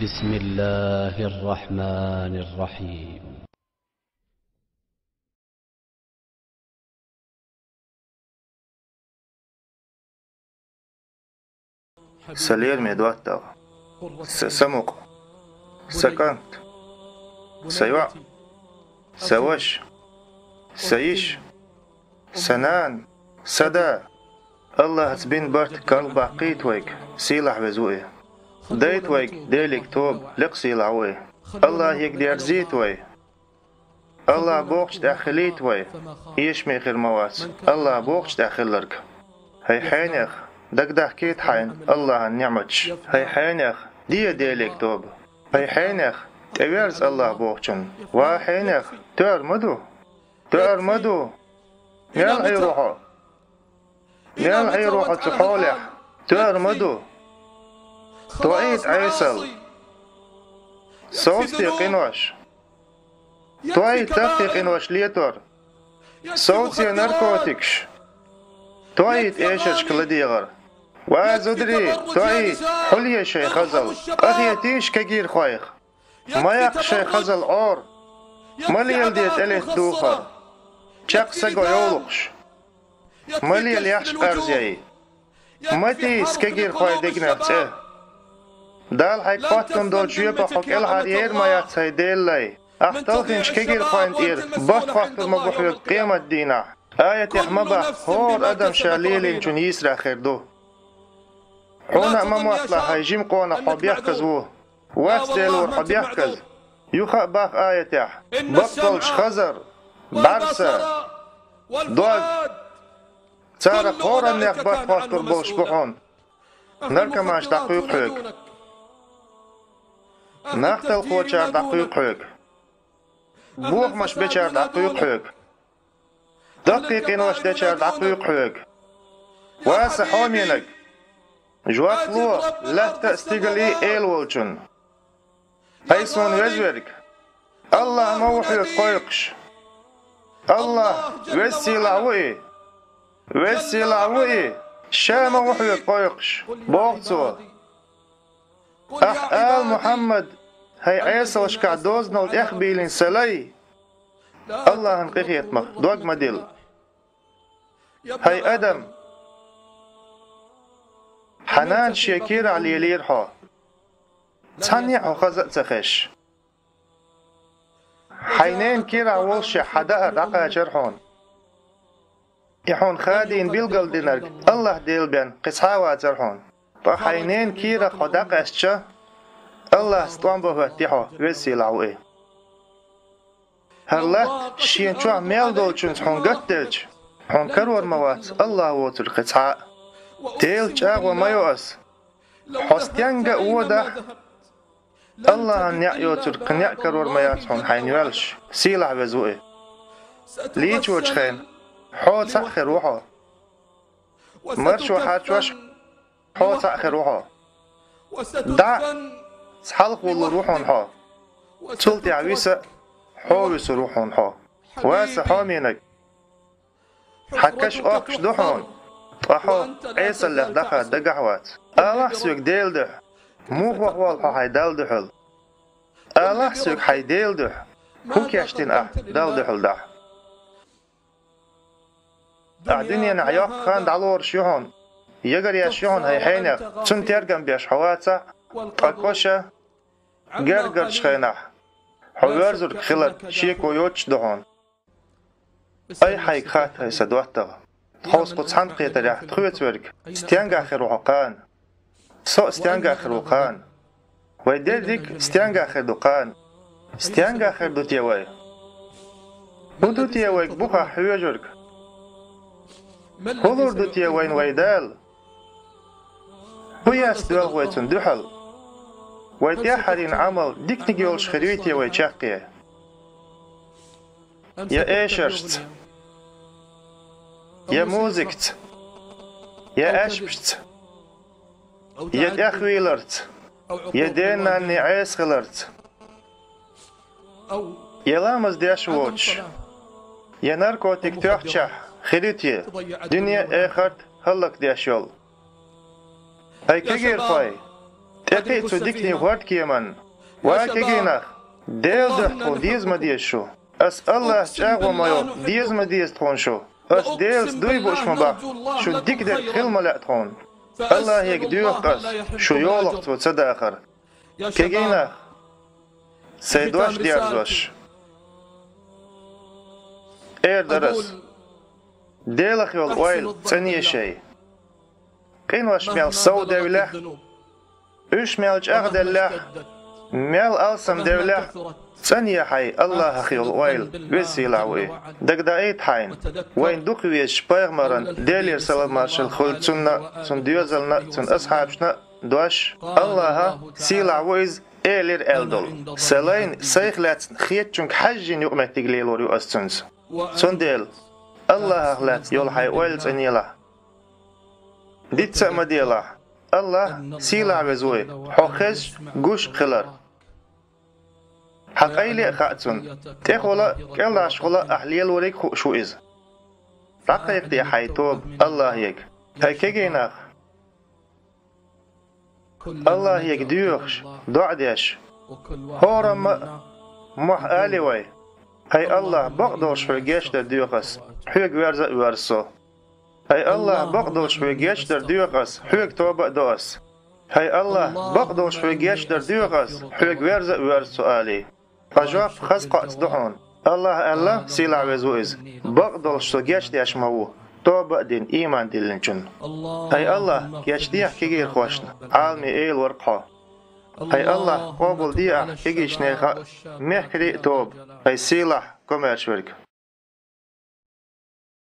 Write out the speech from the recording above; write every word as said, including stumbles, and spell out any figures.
بسم الله الرحمن الرحيم. Са лераме доттагӀа, са самукъа, са кӀант, са йоӀ, са ваша, са йиша, са нана, са да. АллахӀаца бина барт кӀалбаккхийта вайга, сийлахь веза ву И. Дайта вайга Деле тоба, лекха сийлахь ву И. АллахӀе дерзийта вай. АллахӀ бохучу тӀехь хилийта вай, эшаме хир ма вац АллахӀ бохучу тӀехь хилларг. ХӀай хьенех, дагадахкийта хьайна АллахӀан ниӀматаш. ХӀай хьенех, де Деле тоба. ХӀай хьенех, тӀеверза АллахӀ бохучунна. Ва хьенех, тоьар ма ду. Тоьар ма ду. Мел Ӏийр ву хьо? Мел Ӏийр ву хьо цу хьолехь? Тоьар ма ду. ТоӀийта Ӏесалла. Совцаде къинош. ТоӀийта сахте къинош летор. Совцаде наркотикаш. ТоӀийта эшаршка ладегӀар. Ва зударий, тоӀийта, хьулъе шайн хазалла. Къахетийша кегийрхойх. Ма яккха шайн хазалла Ӏора. Ма леладе тӀелетта духар. Чекх саго йовлакхаш. Ма лела яхьаш къарзъяй. Ма тийса кегийрхойн дегнех цӀе. Дала хьайга хоттун долчу жоьпах хьо кӀелхьаръер ма яц, хӀай Делан лай. Ахь талхинчу кегийрхойн тӀера барт хоттур ма бу хьоьга къематдийнахь. Аятехь ма боху хӀора адам ша лелийначун йийсарехь хир ду. Хьуна а ма мотталахь, хӀай жима къонах, хьо бехказа ву. Вац Делора хьо бехказа. Юха а боху аятехь: баккъаллаш хазар, бӀаьрса, дог. Царах хӀораннех барт хоттур болуш бу хьуна. Наркоманаш дӀакхуьйкху хьоьга. Нах талхочара дӀакхуьйкху хьоьга. Бохамаш бечара дӀакхуьйкху хьоьга. Даккхий къинош дечара дӀакхуьйкху хьоьга. Ва сан хьоменаг, жоп ло лаьтта а, стигале а Эла волчунна. ХӀай суна везверг, АллахӀ ма ву хьоьга кхойкхуш. АллахӀ, Веза-Сийлахь ву И. Веза-Сийлахь ву И, Ша ма ву хьоьга кхойкхуш, боху Цо. Ахь ала, Мухьаммад, хӀай Ӏесалшкахь дозанал тӀехбийлина сан лай, АллахӀан къинхетамах дог ма дилла. ХӀай адам, хьан нана шен кийрахь лелийра хьо, цхьанне а хьо хаза а ца хезаш. Хьайн ненан кийрахь воллушехь хьан даар дӀакхачара хьуна. И хьуна хадийна билгалдинарг АллахӀ Дела бен кхин цхьа а вацара хьуна. Ткъа хьайн ненан кийрахь хьо дӀакъаьстича, АллахӀца тӀом бан хӀоьттий хьо, Веза-Сийлахь ву И. ХӀара латта шена чохь мел долчуьнца хьуна гатделча, хьуна карор ма вац АллахӀ воцург кхин цхьа а. Делаца чӀагӀо ма йо ас. Хьо стенга а водахь, АллахӀан неӀ йоцург кхин неӀ карор ма яц хьуна хьайна йоьллуш, сийлахь веза ву И. Лийчочу хенахь хьо цхьаъ хир ву хьо. Маршо хьарчош хьо цхьаъ хир ву хьо. ДӀа а, цхьалха вуллур ву хьуна хьо. Цул тӀаьхьа виса а, хьо вуьсур ву хьуна хьо. Ва сан хьоменаг, хьан каш охкуш ду хьуна, ткъа хьо Ӏесаллех дӀахада дагахь а вац. Алахь соьга Делан дуьхьа, муха ваха воллу хьо хьайн Далла дуьхьал? Алахь соьга хьайн Делан дуьхьа, хӀун кечдина ахь Далла дуьхьал дахь? Ахь дуьненахь йоккха хан дӀалоруш ю хьуна, ягар еш ю хьуна хьайн хьенех, цунна тергам беш хьо вацахь а, ткъа кӀоша, гергарчу хенахь хьо воьрзург хиларг шеко йоцуш ду хьуна. Ай хьайга хатта, хӀай сан доттагӀа, тховса кху цхьана кхетарехь тхоьцург стенгахь хир ву хьо кхана? Со а стенгахь хир ву кхана? Вай дерриг а стенгахь хир ду кхана? Стенгахь хир ду те вай? ХӀун ду те вайга бухахь хьоьжург? ХӀун лур ду те вайна вай Дала? ХӀун яц доьлху вай Цунна дуьхьал? Вай тӀаьххьара йина Ӏамал диканиг йолуш хир юй те вай чаккхе? Я эшаршца, я музыкаца, я аьшпашца, я тӀехвийларца, я ден-нанне Ӏеса хиларца, я ламаз деш а воцуш, я наркотик тоьхчахь хир ю те дуьне а, эхарт а хӀаллакдеш йолу? ХӀай кегийрхой, тӀекхиъ цу диканийн хӀордкеманна. Ва кегий нах, Делан дуьхьа тхуна деза ма деза шу. Ас АллахӀаца чӀагӀо ма йо, деза ма деза тхуна шу. Ас Делаца дуй бууш ма баха, шун дика дерг хила ма лаьа тхуна. АллахӀе доьху ас, шу йолах цо ца дахар. Кегий нах, сайн дош дерзош, эр дар ас: Делах йолу ойла цӀанъе шайн. Къинош мел сов девллехь, уьш мел чӀагӀделлехь, мел алсам девллехь, цӀанъе хьайн АллахӀах йолу ойла, веза сийлахь ву и. Дагадаийта хьайна, вайна дукхавезачу пайхамаран, Делера салам-маршалла хуьлда цунна, цуьнан доьзална, цуьнан асхьабашна а дош, АллахӀа, сийлахь ву иза, элира аьлла долу: «Сан лайна сайх лаьцна хетачуьнга хьаьжжина юкъаметтиг лелор ю ас цуьнца». Цундела АллахӀах лаьцна йолу хьайн ойла цӀанъелахь. Диц а ма делахь. АллахӀ сийлахь веза ву и, хьо хезаш, гуш хилар. Хьан къайле а хаьа цунна. ТӀехула а, кӀелхьарвула а ахь лелориг хууш ву иза. ДӀакхайкхаде хьайн тоба АллахӀе. ХӀай кегий нах, АллахӀе доьхуш, доӀа деш, хӀораммо а мохь алий вай: «ХӀай АллахӀ, бакъдолуш хьоьга гечдар доьху ас, хьоьга верза а воьрзу со. ХӀай АллахӀ, бакъдолуш хьоьга гечдар доьху ас, хьоьга тоба а до ас. ХӀай АллахӀ, бакъдолуш хьоьга гечдар доьху ас, хьоьга верза а воьрзу со», — алий. Ткъа жоп хаза кхоъца ду хьуна. АллахӀа аьлла, сийлахь веза ву иза: «Бакъдолуш со гечдеш ма ву, тоба а дина, ийман диллинчунна». ХӀай АллахӀ, гечдехьа кегийрхошна, Ӏаламийн эла вара-кх хьо. ХӀай АллахӀ, къобалдехьа кегийчу нехан а, мехкарийн а тоба, хӀай сийлахь, комаьрша верг.